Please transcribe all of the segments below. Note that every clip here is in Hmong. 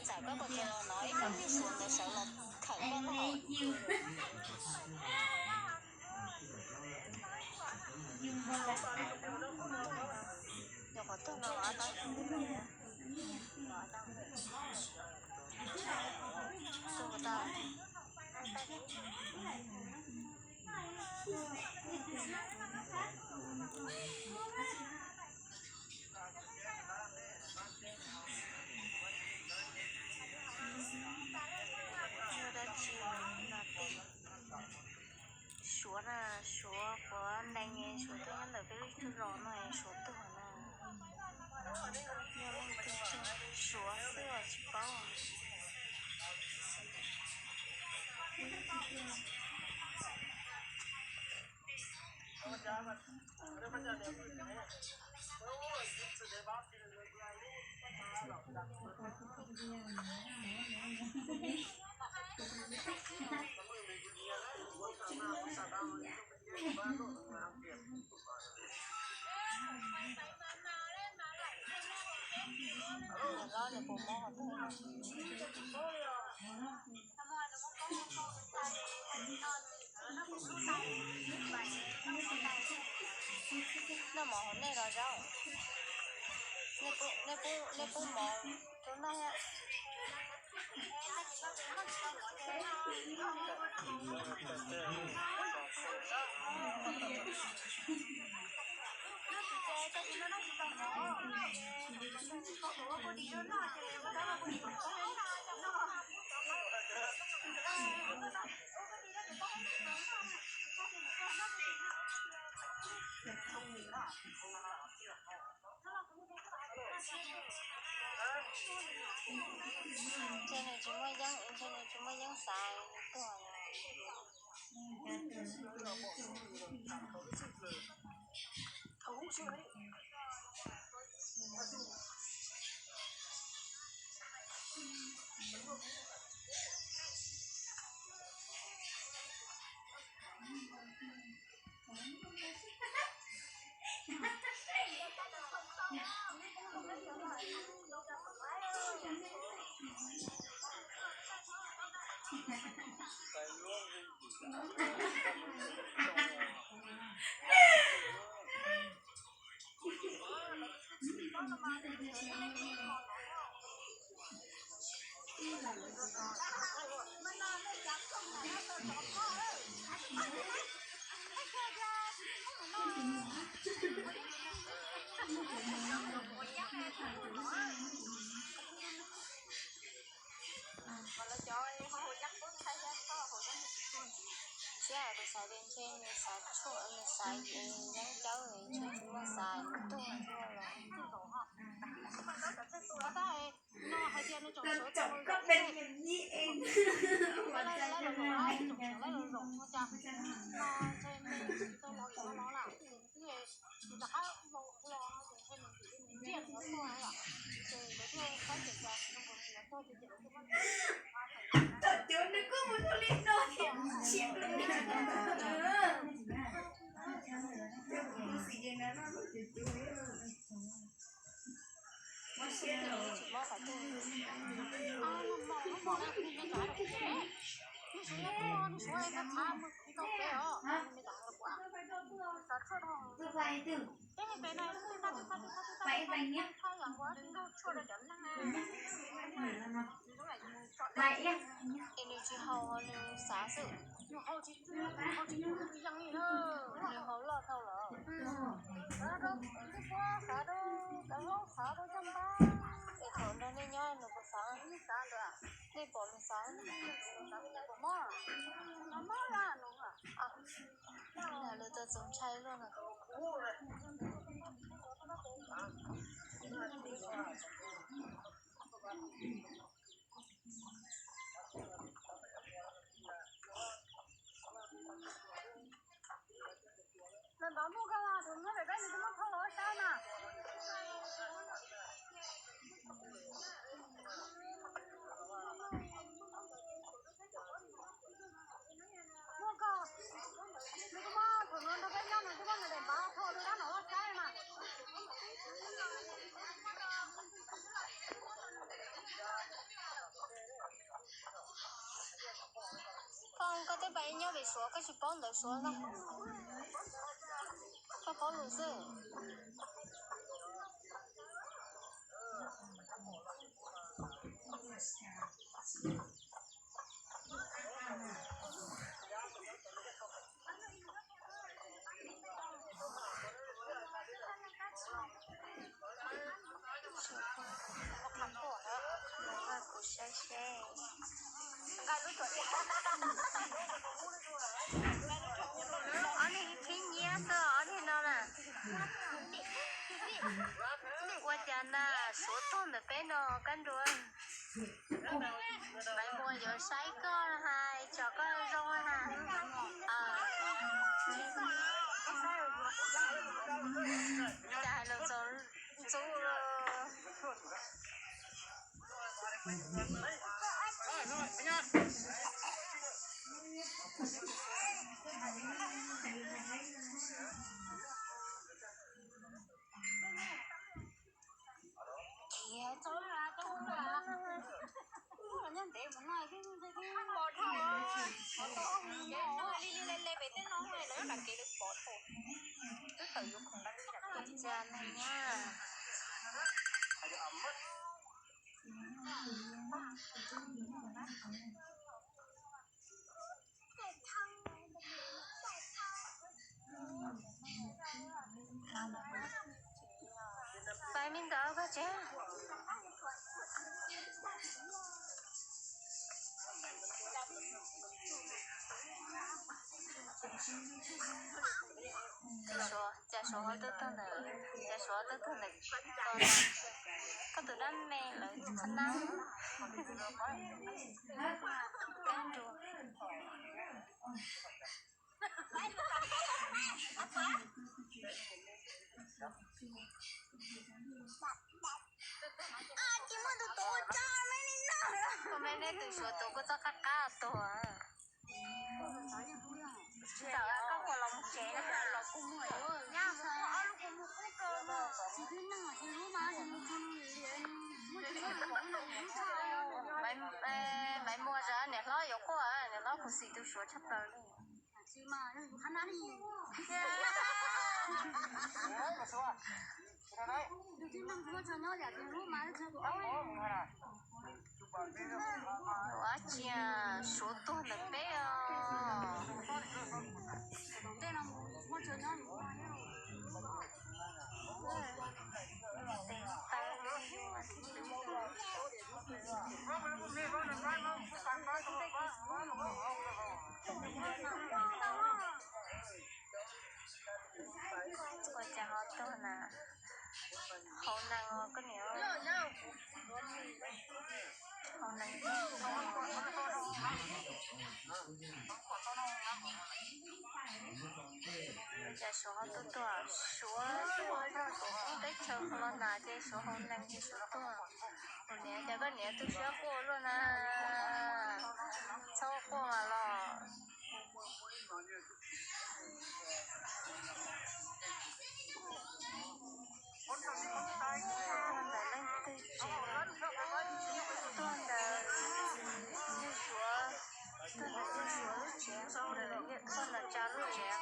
Ntxawm koj puas tau los no ib lub suav ntawd sawv los khawm koj no. Nyuam qhuav tuag no los tau. Tuag tau. Muaj dab tsi no tej. Suav na, suav quav ntees, suav tuaj nyob ntawm peb lub zos no, suav tuag na. Nyob leej twg tseem suav xwb os tsis paub. Nws hlob nws puas mob qhov twg? Noj mov hauv nej los zaub? Nej pub mov rau noj thiab. Ntshe nws tsis muaj yeeb, ntshe nws tsis muaj yeeb xav nws tuag. Thiab kuv xav tias ntshe nws xav tshuaj, nws xav yeeb cawb, ntshe tsis muaj xav nws tuag tuaj los. Tam cuab nws kuj mus ua li no thiab, siab lawm. Es nws tsis haus, nws xav xwb. Nws haus loj dhau lawm. Es thaum nrog nej nyob nws puas xav? Nej pom nws xav? Lawv tau txaus ntshai luaj no. Twb pais nyob pem Suav koj tsis paub ntawv Suav na, koj paub lus xwb. Kuv saib seb. Ob niag khib nyiab xwb ob niag no na. Ua cas na, Suav tuag ntawm peb no kab nrua. Maiv Muas yuav saib koj hais, tso koj zoo hais. Cas hais lus txaus ntshai. Ua cas neeg na. Pais me ntawd koj tsev. Cas Suav, cas Suav ho tuaj tag ntawm, cas Suav tuaj tag ntawm ko, koj tus dab me lawv qhab nab. Kab nrua. Koj me nej tus Suav tus kuj txoj qab qab tuag. Tsis tawm koj puas los mus tsev na, los kuv mus. Nyab mus kuv ob lub kuv mus qub rau no. Maiv Muas, niam hlob yuav quaj, niam hlob khuv xim tus Suav tshaj plaws li. Ua cas Suav tuag ntawm peb os. Ua cas ho tuag na? Hauv neeg os koj niam. Hauv neeg. Cas Suav ho tuaj tuaj, Suav tuaj tuaj teb chaws los na ces Suav hauv neeg ces Suav tuaj. Kuv niam, cas koj niam tu siab quaj luaj na? Txhob quaj mas los. Ntawm leej twg tsev, tuaj ntawm yawg Suav, tuaj ntawm yawg Suav lub tsev, tuaj ntawm Tsa lub tsev.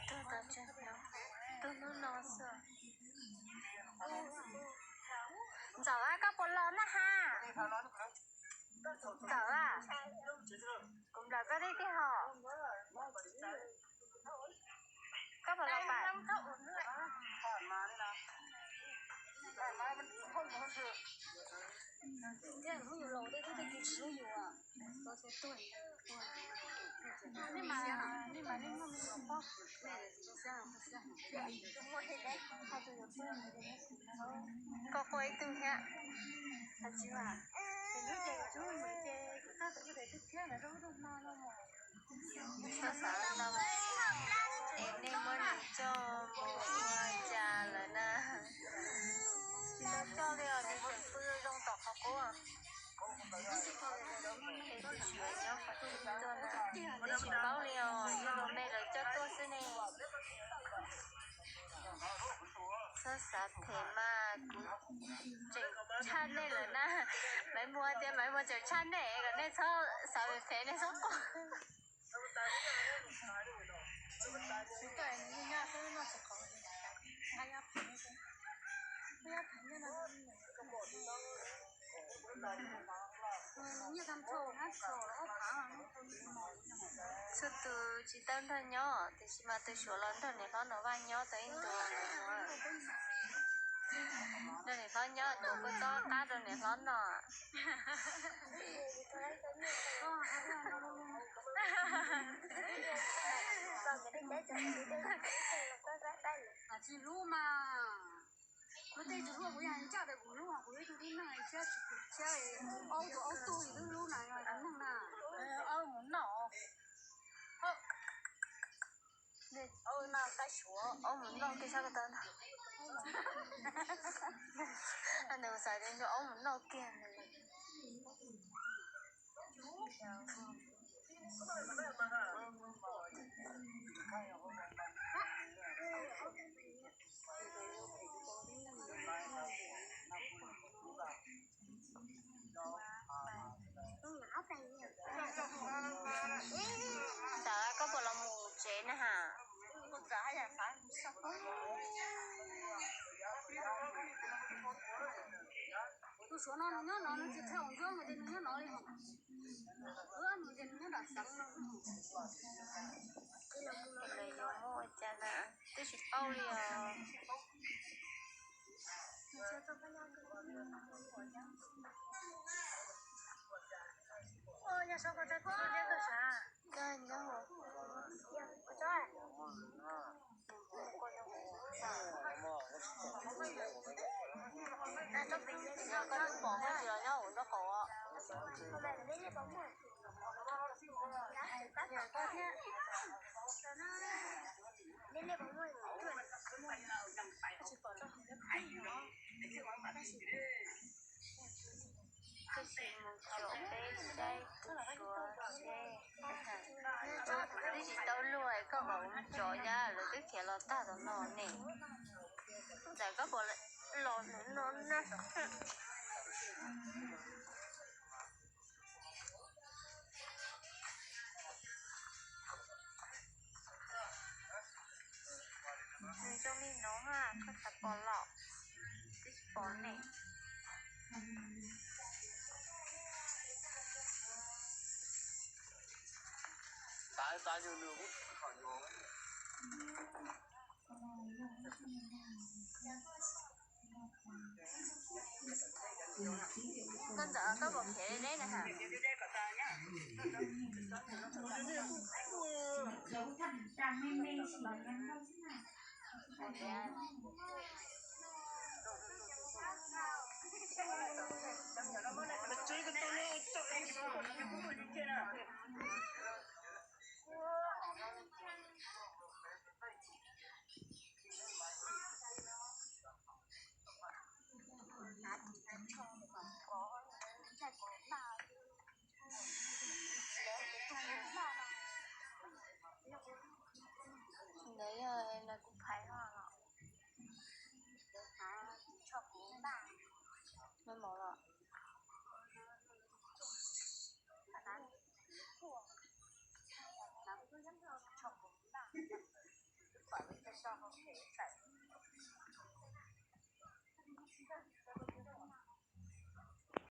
Tuag ntawm tsev no, tuag hnub no xwb. Ntxawm, koj puas los na ha? Ntxawm, kuv nplawm koj tiag tiag hos. Koj puas los pais? Koj quaj ib tug thiab. Xav xav no es nej muab nws coj Nyob qhov twg tuaj na, twb tsis paub li os, yog los me lawv coj tuaj xwb ne. Txhob xav phem mas kuv tseem tshaj nej lawm na. Maiv Muas tias Maiv Muas tseem tshaj nej, kom nej txhob xav phem, nej txhob quaj. Txhua tus tsis tau nrog nyob, tiam sis mas tus Suav los nrog niam hlob Nom Vaj nyob tau ib ntus. Nrog niam hlob nyob tus kuj txob qab rau niam hlob no. Tsis hlub mas, kuv tej tsis hlub, kuv yog ncaj tas kuv hlub, kuv ib tug tib neeg thiab, aub tus aub tug twb hlub na, yog tus neeg na. Aub mus noj, aub mus noj kiag sab ko taw ntag. Nws xav tias nrog aub mus noj kiag. Ntawd koj puas los mus tsev na has? Tus Suav no nws nyob no nws tsis txhais ua ntsuab hais tias nws nyob no li hos. Nws tias nws nyob nram xeev no. Lawv yuav muaj ua cas na, twb tsis paub li os. Koj nyob hauv. Yog koj twb pom koj tsis los nyob hauv nraub qaum. Tab sis mus tsom peb saib tus Suav seb. Twb tsis tau luag koj kom mus tsom, yog lawv twb khiav los tag tom no ne. Ntxawm koj puas los nws no na? Nws zoo li no ha, koj xav pom los? Twb tsis pom ne. Koj ntxawm koj puas khiav deb na has? Ntawd yog lawv kuv phaiv no los? Noj mov los?